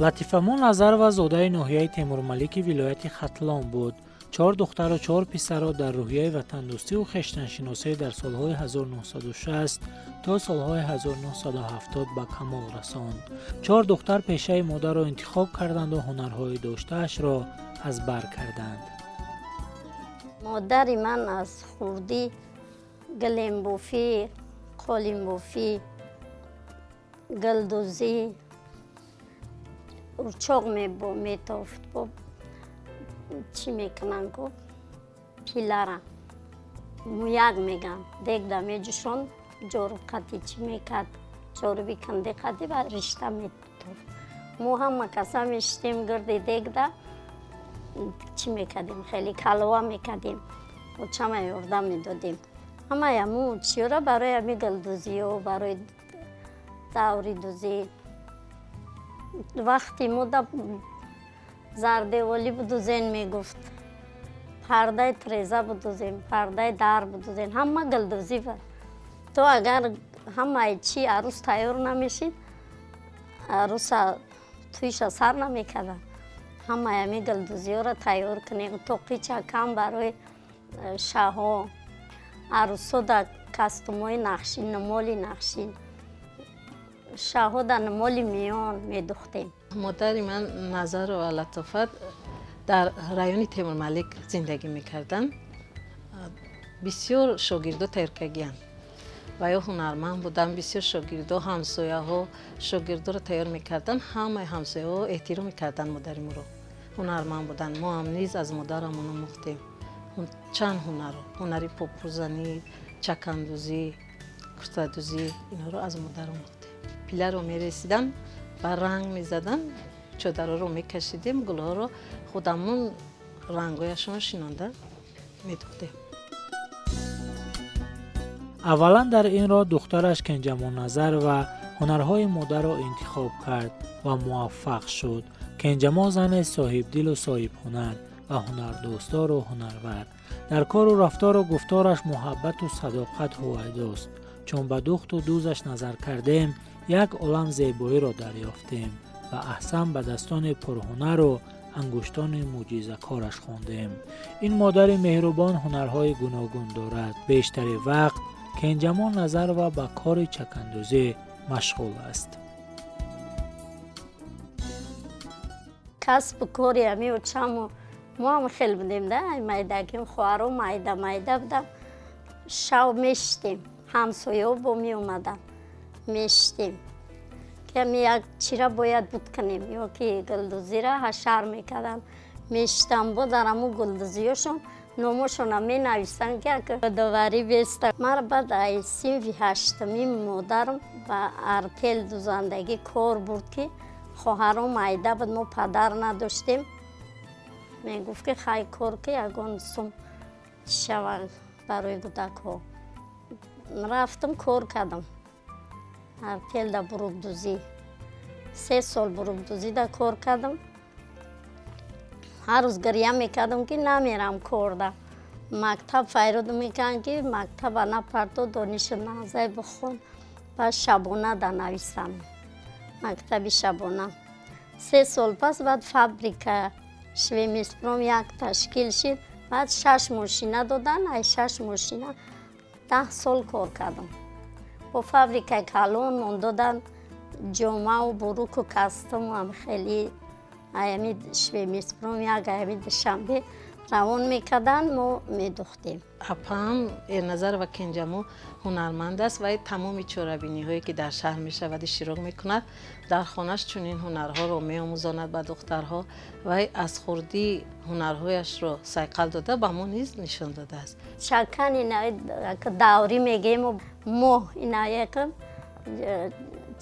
Латифамо Назарова зодаи ноҳияи Темурмалики вилояти Хатлон буд. 4 духтару 4 писарро дар рӯҳияи ватандӯстиву хештаншиносӣ дар солҳои 1960 то солҳои 1970 ба камол расонд. 4 духтар пешаи модарро интихоб карданду ҳунарҳои доштаашро аз бар карданд. Модари ман аз хурдӣ гилембофӣ, қолинбофӣ, гулдӯзӣ, урчоқ метофт. Чӣ мекунанд ку? Пилара мӯяк меган, дегда меҷӯшонд, ҷоруб қати чӣ мекард, ҷоруби канде қати ба ришта метофт. Мо ҳама каса мешитем гирди дегда, чӣ мекардем, хеле калова мекардем, очама ёрдам медодем. Ҳамаи ҳамун чиёра барои ҳами гулдӯзиё, барои давридӯзӣ. Вақти мо да зардеволӣ будузен мегуфт, пардаи треза будузем, пардаи дар будузем, ҳама гулдӯзӣ буд. То агар ҳамаи чи арӯс тайёр намешид, арӯса тӯйша сар намекарда. Ҳамаи ҳами гулдӯзиёро тайёр кунем, тоқича кам барои шаҳо, арӯсо да кастумои нақшин, нумоли нақшин, шаҳо да нумоли миён медухтем. Модари ман Назарова Латофат дар райони Темурмалик зиндагӣ мекарданд. Бисёр шогирдо тайёр кардагиянд ва ё ҳунарманд буданд. Бисёр шогирдо, ҳамсояҳо шогирдоро тайёр мекарданд. Ҳамаи ҳамсояҳо эҳтиром мекарданд модари моро. Ҳунарманд буданд. Мо ҳам низ аз модарамон омӯхтем чанд ҳунарро: ҳунари попурзанӣ, чакандӯзӣ, куртадӯзӣ, инҳоро аз модар омӯхтем. Пиларо мересиданд, ба ранг мезаданд, чодарҳоро мекашидем, гулҳоро худамон рангҳояшонро шинонда медухтем. Аввалан дар ин роҳ духтараш Кенҷамо Назарова ҳунарҳои модарро интихоб кард ва муваффақ шуд. Кенҷамо зане соҳибдилу соҳибҳунар ва ҳунардӯстдору ҳунарвар. Дар кору рафтору гуфтораш муҳаббату садоқат ҳувайдост. Чун ба духту дӯзаш назар кардем, як олам зебоиро дарёфтем ва аҳсан ба дастони пурҳунару ангуштони мӯъҷизакораш хондем. Ин модари меҳрубон ҳунарҳои гуногун дорад. Бештари вақт Кенҷамо Назарова ба кори чакандӯзӣ машғул аст. Касбу кори ҳами очаму мо ҳам хел будем, да майдаким, хоҳаро майда майда будам. Шав мешитем, ҳамсояҳо бо меомаданд, мешитем ки ҳами як чира бояд буд кунем, ё ки гулдӯзира ҳашар мекарданд. Мешитам бо дар ҳамун гулдӯзиёшон номошонро менависанд, ки як доварӣ беста. Мара баъд ай синфи ҳаштумӣ модарам ба артел дӯзандагӣ кор бурд, ки хоҳаром майда буд, мо падар надоштем. Мегуфт, ки хай кор ки ягон сум шава барои кӯдакҳо. Рафтам, кор кардам артелда бурукдӯзӣ. 3 сол бурукдӯзида кор кардам. Ҳар рӯз гиря мекардам, ки намерам корда. Мактаб файрод мекардам, ки мактаба напарто, дониши назай бихон. Баъд шабона да нависам, мактаби шабона. 3 сол пас баъд фабрика Швемиспром як ташкил шид. Баъд 6 мошина додан, ай 6 мошина 10 сол кор кардам. Бо фабрикаи калон мон додан ҷомаву буруку кастуму ҳам хеле аями Швемиспром як аями Душанбе равон мекарданд, мо медухтем. Апам Эрназарова Кенҷамо ҳунарманд аст ва тамоми чорабиниҳое ки дар шаҳр мешавад иштирок мекунад. Дар хонаш чунин ҳунарҳоро меомӯзонад ба духтарҳо ва аз хурдӣ ҳунарҳояшро сайқал дода ба мо низ нишон додааст. Чакан ина даврӣ мегӯем, моҳ ина як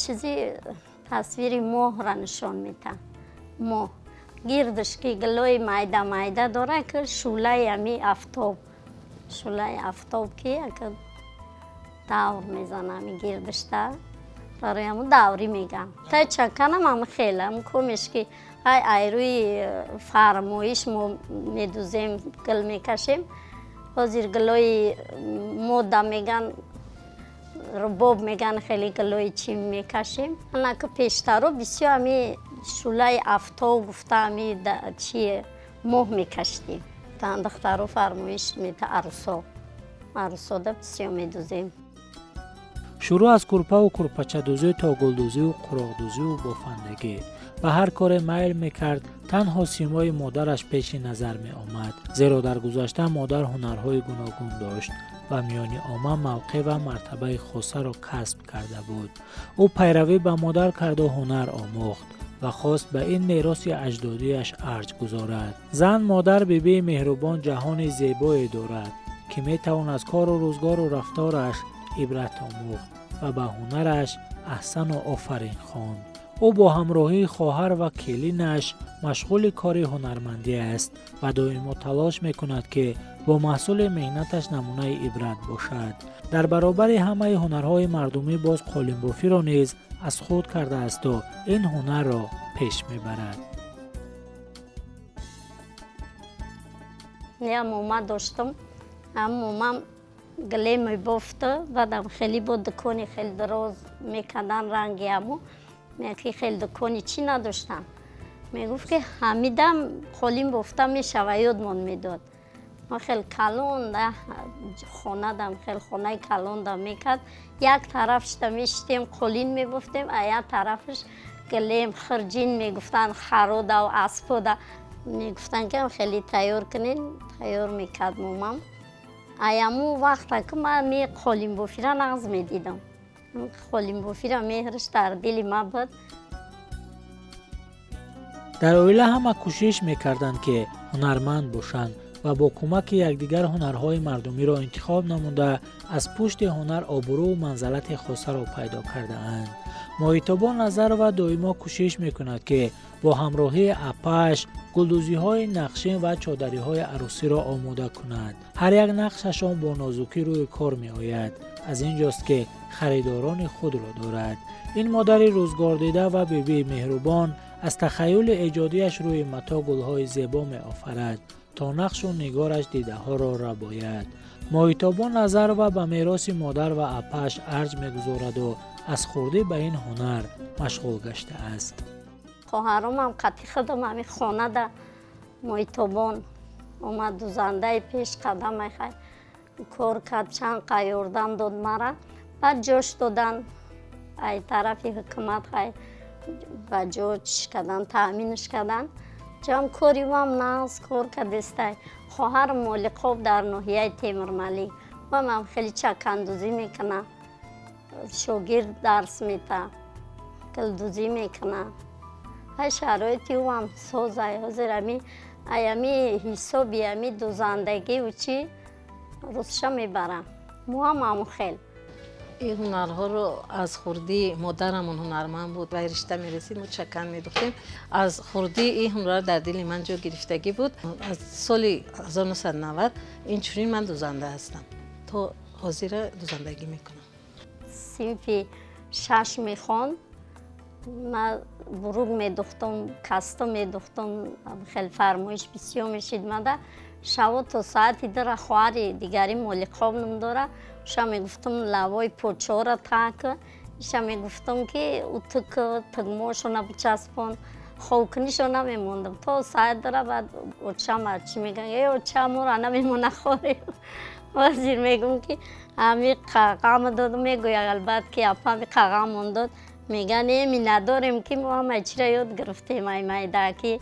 чизи тасвири моҳро нишон медиҳад. Моҳ гирдаш ки гулои майда майда дорад, ки шӯлаи ҳами афтоб, шӯлаи афтоб ки як давр мезанад ҳами гирдашта, барои ҳамун даврӣ мегӯянд. Та чаканам ҳам хеле ҳам комеш ки ай айрӯи фармоиш мо медӯзем, гул мекашем. Ҳозир гулои мода мегӯянд, рубоб мегӯянд, хеле гулои чӣ мекашем. Анаки пештаро бисёр ҳами Шӯлаи афтоб гуфта ами чи моҳ мекашидем. Духтаро фармоиш мета арӯсо. Арӯсода бисёр медӯзем. Шурӯъ аз курпаву курпачадӯзӣ то гулдӯзию қуроқдӯзию бофандагӣ. Ба ҳар коре майл мекард, танҳо симои модараш пеши назар меомад, зеро дар гузашта модар ҳунарҳои гуногун дошт ва миёни омма мавқеъ ва мартабаи хосаро касб карда буд. Ӯ пайравӣ ба модар карду ҳунар омӯхт ва хост ба ин мероси аҷдодиаш арҷ гузорад. Зан модар бибии меҳрубон ҷаҳони зебое дорад, ки метавон аз кору рӯзгору рафтораш ибрат омӯхт ва ба ҳунараш аҳсану офарин хонд. Ӯ бо ҳамроҳии хоҳар ва келинаш машғули кори ҳунармандӣ аст ва доимо талош мекунад, ки бо маҳсули меҳнаташ намунаи ибрат бошад. Дар баробари ҳамаи ҳунарҳои мардумӣ боз қолинбофиро низ аз худ кардаасту ин ҳунарро пеш мебарад. Я мома доштам, ҳам момам гилем мебофта, баъдам хеле бо дукони хеле дароз мекардан ранги ҳамо, ки хеле дукони чӣ надоштам. Мегуфт, ки ҳамидам қолин бофта мешава, ёдмон медод. Ма хеле калон хонадам, хеле хонаи калондам мекард. Як тарафшда мешитем, қолин мебофтем, а як тарафаш гилем, хирҷин мегуфтанд, хародаву аспода. Мегуфтанд, ки хеле тайёр кунен, тайёр мекард момам. Аяму вақта ки ман ме қолинбофира нағз медидам. Қолинбофира меҳраш дар дили ма буд. Дар оила ҳама кӯшиш мекарданд, ки ҳунарманд бошанд ва бо кӯмаки якдигар ҳунарҳои мардумиро интихоб намуда, аз пушти ҳунар обрӯву манзалати хосаро пайдо кардаанд. Моҳитобон Назарова доимо кӯшиш мекунад, ки бо ҳамроҳии апааш гулдӯзиҳои нақшин ва чодариҳои арӯсиро омода кунад. Ҳар як нақшашон бо нозукӣ рӯи кор меояд. Аз ин ҷост, ки харидорони худро дорад. Ин модари рӯзгордида ва бибии меҳрубон аз тахаюли эҷодиаш рӯи матоъ гулҳои зебо меофарад, то нақшу нигораш дидаҳоро рабояд. Моҳитобон Назарова ба мероси модар ва апааш арҷ мегузораду аз хурдӣ ба ин ҳунар машғул гаштааст. Хоҳаромам қатъи худам ҳамин хонада Моҳитобон омад, дузандаи пеш қадам кор кард, чанд қа ёрдам дод мара. Баъд ҷош додан ай тарафи ҳукумат, ба ҷо чиш кардан, таъминш кардан. Ҷам коривам нағз кор кардестай. Хоҳарам Молиқоб дар ноҳияи Темурмалик. Манам хеле чакандӯзӣ мекунам, шогирд дарс мета, гулдӯзӣ мекунам. Ҳай шароити ӯам созай. Ҳозир ами аями ҳисоби ами дузандагиву чӣ рӯзша мебарам. Мо ҳам ҳамон хел. Ин ҳунарҳоро аз хурдӣ модарамон ҳунарманд буд ва ришта мерасид, мо чакан медухтем. Аз хурдӣ ин ҳунар дар дили ман ҷо гирифтагӣ буд. Аз соли 1990 инчунин ман дузанда ҳастам. То ҳозира дузандагӣ мекунам. Синфи 6 мехонд, ман бурук медухтам, касто медухтам, хеле фармоиш бисёр мешид мада. Шаво то соати 2 хоҳари дигари Молиқоб ном дора. Ша мегуфтам лавои почора так, ша мегуфтам, ки утук тугмошона бичаспон, хобкунишо намемондам то соат 2. Баъд очам ҳарчи мегӯян, э оча, моро намемона хорем. Вазир мегӯм, ки ҳами қағам дод, мегӯяд албат, ки апа ҳами қағамон дод. Мегӯян, эми надорем, ки мо ҳамаи чиро ёд гирифтем, ай майдаки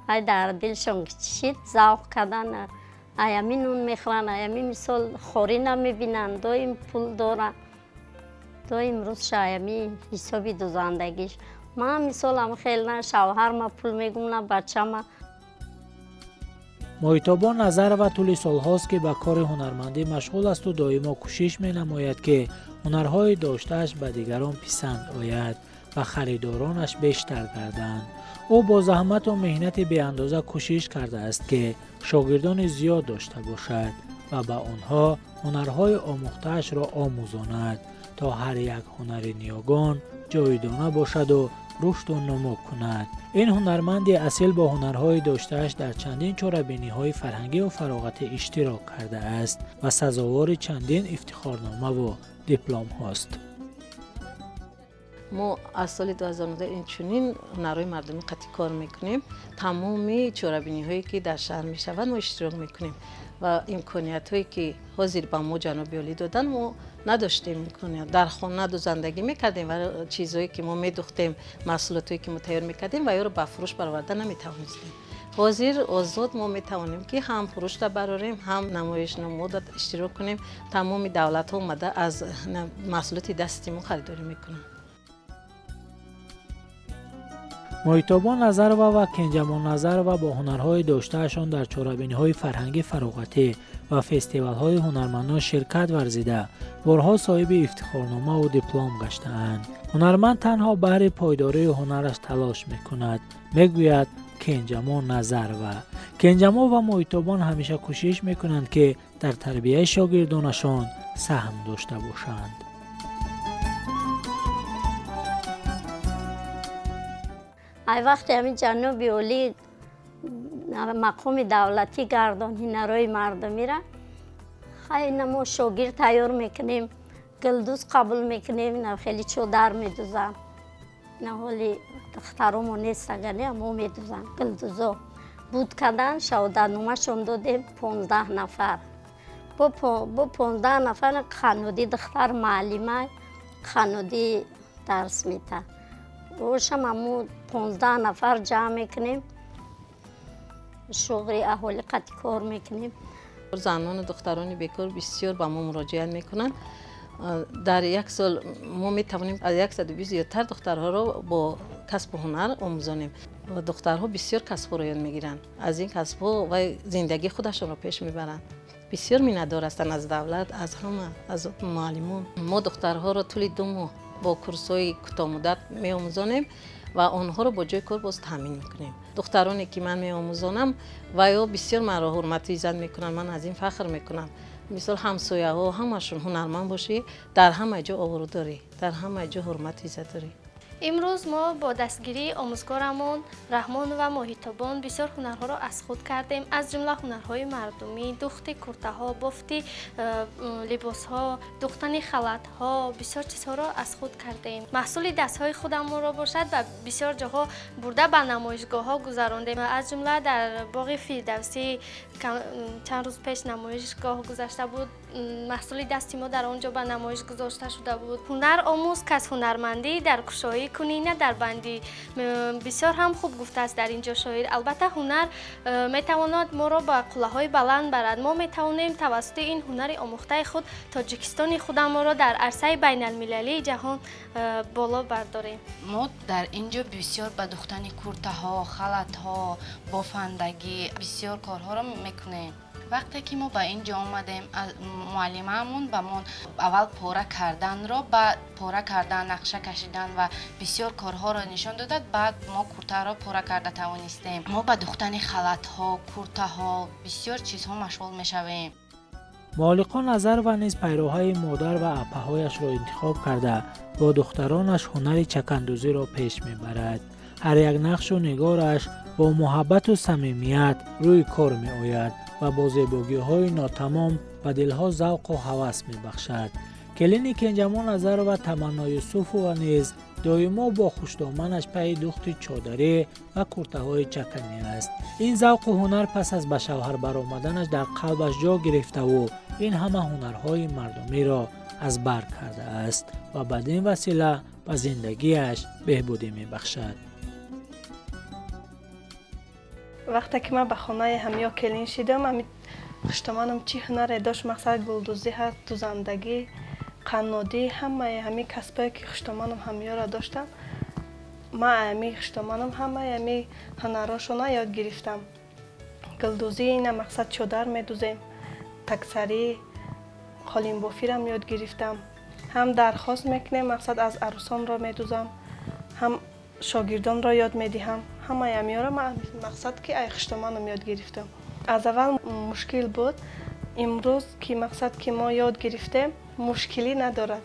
ай дар дилшон кичишид, завқ кардан, аями нун мехӯранд, аями мисол хорӣ намебинанд, доим пул доранд, доим рӯзша аями ҳисоби дузандагиш. Ман мисолам хел на шавҳарма пул мегӯм, на бачама. Моҳитобон Назарова тӯли солҳост, ки ба кори ҳунармандӣ машғул асту доимо кӯшиш менамояд, ки ҳунарҳои доштааш ба дигарон писанд ояд ва харидоронаш бештар гарданд. Ӯ бо заҳмату меҳнати беандоза кӯшиш кардааст, ки шогирдони зиёд дошта бошад ва ба онҳо ҳунарҳои омӯхтаашро омӯзонад, то ҳар як ҳунари ниёгон ҷовидона бошаду рушду нумӯ кунад. Ин ҳунарманди асил бо ҳунарҳои доштааш дар чандин чорабиниҳои фарҳангиву фароғатӣ иштирок кардааст ва сазовори чандин ифтихорномаву дипломҳост. Мо аз соли 2019 инчунин ҳунарҳои мардумӣ қатъи кор мекунем. Тамоми чорабиниҳое ки дар шаҳр мешаванд, мо иштирок мекунем ва имкониятҳое ки ҳозир ба мо ҷаноби олӣ доданд, мо надоштем имконият. Дар хона дузандагӣ мекардем ва чизҳое ки мо медухтем, маҳсулотҳое ки мо тайёр мекардем ва ёро ба фурӯш бароварда наметавонистем. Ҳозир озод мо метавонем ки ҳам фурӯшда барорем, ҳам намоишномода иштирок кунем. Тамоми давлатҳо омада аз маҳсулоти дасти мо харидорӣ мекунанд. Моҳитобон Назарова ва Кенҷамон Назарова бо ҳунарҳои доштаашон дар чорабиниҳои фарҳангӣ фароғатӣ ва фестивалҳои ҳунармандон ширкат варзида, борҳо соҳиби ифтихорномаву диплом гаштаанд. Ҳунарманд танҳо баҳри пойдории ҳунараш талош мекунад, мегӯяд Кенҷамон Назарова. Кенҷамо ва Моҳитобон ҳамеша кӯшиш мекунанд, ки дар тарбияи шогирдонашон саҳм дошта бошанд. Ай вақте ҳамин ҷаноби олӣ мақоми давлатӣ гардон ҳунарҳои мардумиро, хайна мо шогирд тайёр мекунем, гулдӯз қабул мекунем, ина хеле чодар медузам. Ина ҳоли духтаромо нест, агар мо медузам гулдӯзо. Буд кардан шаҳодатномашон додем 15 нафар. Бо 15 нафар қаннодӣ духтар муаллима қаннодӣ дарс метад. Бошам ҳаму 15 нафар ҷамъ мекунем, шуғри аҳолӣ қатъи кор мекунем. Занону духтарони бекор бисёр ба мо муроҷиат мекунанд. Дар як сол мо метавонем аз 120 зиёдтар духтарҳоро бо касбу ҳунар омӯзонем. Духтарҳо бисёр касбҳоро ёд мегиранд. Аз ин касбҳо ва зиндагии худашонро пеш мебаранд. Бисёр миннатдор ҳастанд аз давлат, аз ҳама, аз муаллимон. Мо духтарҳоро тӯли 2 моҳ бо курсҳои кӯтоҳмуддат меомӯзонем ва онҳоро бо ҷои кор боз таъмин мекунем. Духтароне ки ман меомӯзонам ва ё бисёр маро ҳурмату иззат мекунанд, ман аз ин фахр мекунам. Мисол ҳамсояҳо ҳамашон ҳунарманд бошӣ, дар ҳама ҷо обрӯ дорӣ, дар ҳама ҷо ҳурмату иззат дорӣ. Имрӯз мо бо дастгирии омӯзгорамон Раҳмонова Моҳитобон бисёр ҳунарҳоро аз худ кардем, аз ҷумла ҳунарҳои мардумӣ, духти куртаҳо, бофти либосҳо, духтани халатҳо, бисёр чизҳоро аз худ кардем. Маҳсули дастҳои худамонро бошад ба бисёр ҷоҳо бурда ба намоишгоҳҳо гузарондем. Аз ҷумла дар боғи Фирдавсӣ чанд рӯз пеш намоишгоҳ гузашта буд. Маҳсули дасти мо дар он ҷо ба намоиш гузошта шуда буд. Ҳунар омӯз кас ҳунармандӣ, дар кушоӣ кунӣ на дар бандӣ. Бисёр ҳам хуб гуфтааст дар ин ҷо шоир. Албатта ҳунар метавонад моро ба қуллаҳои баланд барад. Мо метавонем тавассути ин ҳунари омӯхтаи худ Тоҷикистони худамонро дар арсаи байналмилалии ҷаҳон боло бардорем. Мо дар ин ҷо бисёр ба духтани куртаҳо, халатҳо, бофандагӣ бисёр корҳоро мекунем. Вақте ки мо ба ин ҷо омадем, муаллимамон ба мо аввал пора карданро, баъд пора кардан, нақша кашидан ва бисёр корҳоро нишон додад. Баъд мо куртаро пора карда тавонистем. Мо ба духтани халатҳо, куртаҳо, бисёр чизҳо машғул мешавем. Муолиқо Назарова низ пайроҳаи модар ва апаҳояшро интихоб карда, бо духтаронаш ҳунари чакандӯзиро пеш мебарад. Ҳар як нақшу нигораш бо муҳаббату самимият рӯи кор меояд ва бо зебогиҳои нотамом ба дилҳо завқу ҳавас мебахшад. Келини Кенҷамо Назарова Таманно Юсуфова низ доимо бо хушдоманаш пайи духти чодарӣ ва куртаҳои чаканӣ аст. Ин завқу ҳунар пас аз ба шавҳар баромаданаш дар қалбаш ҷо гирифтаву ин ҳама ҳунарҳои мардумиро аз бар кардааст ва бадин васила ба зиндагиаш беҳбудӣ мебахшад. Вақте ки ман ба хонаи ҳамё келин шидам, ҳами хуштоманам чӣ ҳунаре дошт, мақсад гулдӯзӣ ҳаст, дузандагӣ, қаннодӣ, ҳамаи ҳами касбое ки хуштоманам ҳамёро доштам, ман ҳами хуштоманам ҳамаи ҳами ҳунарошона ёд гирифтам. Гулдӯзӣ ина мақсад чодар медӯзем, таксарӣ, қолинбофирам ёд гирифтам. Ҳам дархост мекунем, мақсад аз арӯсонро медӯзам, ҳам шогирдонро ёд медиҳам. Ҳамаи ҳамёро ман мақсад ки ай хуштоманам ёд гирифтам. Аз аввал мушкил буд, имрӯз ки мақсад ки мо ёд гирифтем, мушкилӣ надорад.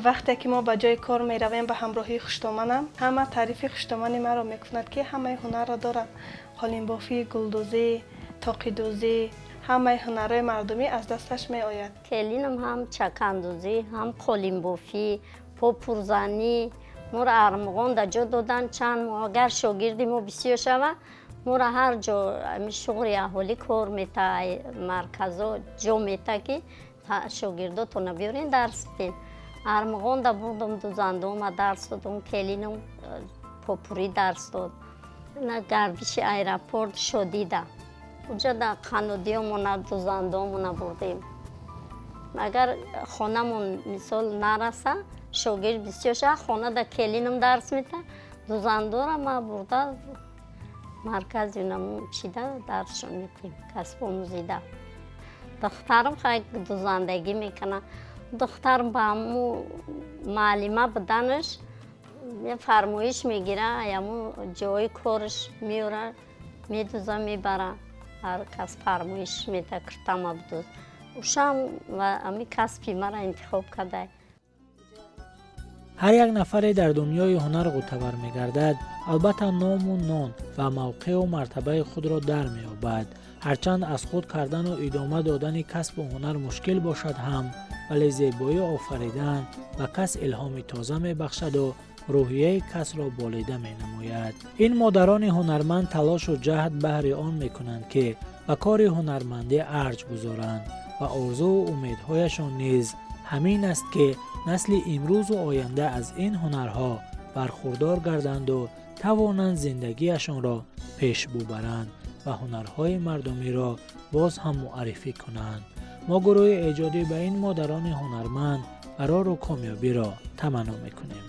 Вақте ки мо ба ҷои кор меравем ба ҳамроҳии хуштоманам, ҳама таърифи хуштомани маро мекунад, ки ҳамаи ҳунарро дорад. Қолинбофӣ, гулдӯзӣ, тоқидӯзӣ, ҳамаи ҳунарҳои мардумӣ аз дасташ меояд. Келинам ҳам чакандӯзӣ, ҳам қолинбофӣ, попурзанӣ, Моро Армуғонда ҷо додан чанд моҳ. Агар шогирди мо бисёр шава, моро ҳар ҷо шуғри аҳолӣ кор мета, марказо ҷо мета, ки шогирдотона биёрен, дарс биден. Армуғонда бурдум, дузандома дарс додум, келинум попурӣ дарс дод. На гардиши аэропорт шодида. Уҷа да қаннодиёмона, дузандомона бурдем. Агар хонамон мисол нараса, шогирд бисёр шава, хонада келинам дарс мета, дузандора ма бурда маркази чида дарсшон метем, касбомӯзида. Духтарам хай дузандагӣ мекунад. Духтарам ба ҳаму муаллима буданаш фармоиш мегира, ҳаму ҷои кораш меёра, медуза, мебара. Ҳар кас фармоиш мета, киртама бидуз. Ушам ва ҳами касби мара интихоб кардай. Ҳар як нафаре дар дунёи ҳунар ғӯтавар мегардад, албатта ному нон ва мавқеу мартабаи худро дар меёбад. Ҳарчанд аз худ кардану идома додани касбу ҳунар мушкил бошад ҳам, вале зебоӣ офаридан ба кас илҳоми тоза мебахшаду рӯҳияи касро болида менамояд. Ин модарони ҳунарманд талошу ҷаҳд баҳри он мекунанд, ки ба кори ҳунармандӣ арҷ гузоранд ва орзуву умедҳояшон низ ҳамин аст, ки насли имрӯзу оянда аз ин ҳунарҳо бархурдор гарданду тавонанд зиндагиашонро пеш бубаранд ва ҳунарҳои мардумиро боз ҳам муаррифӣ кунанд. Мо гурӯҳи эҷодӣ ба ин модарони ҳунарманд барору комёбиро таманно мекунем.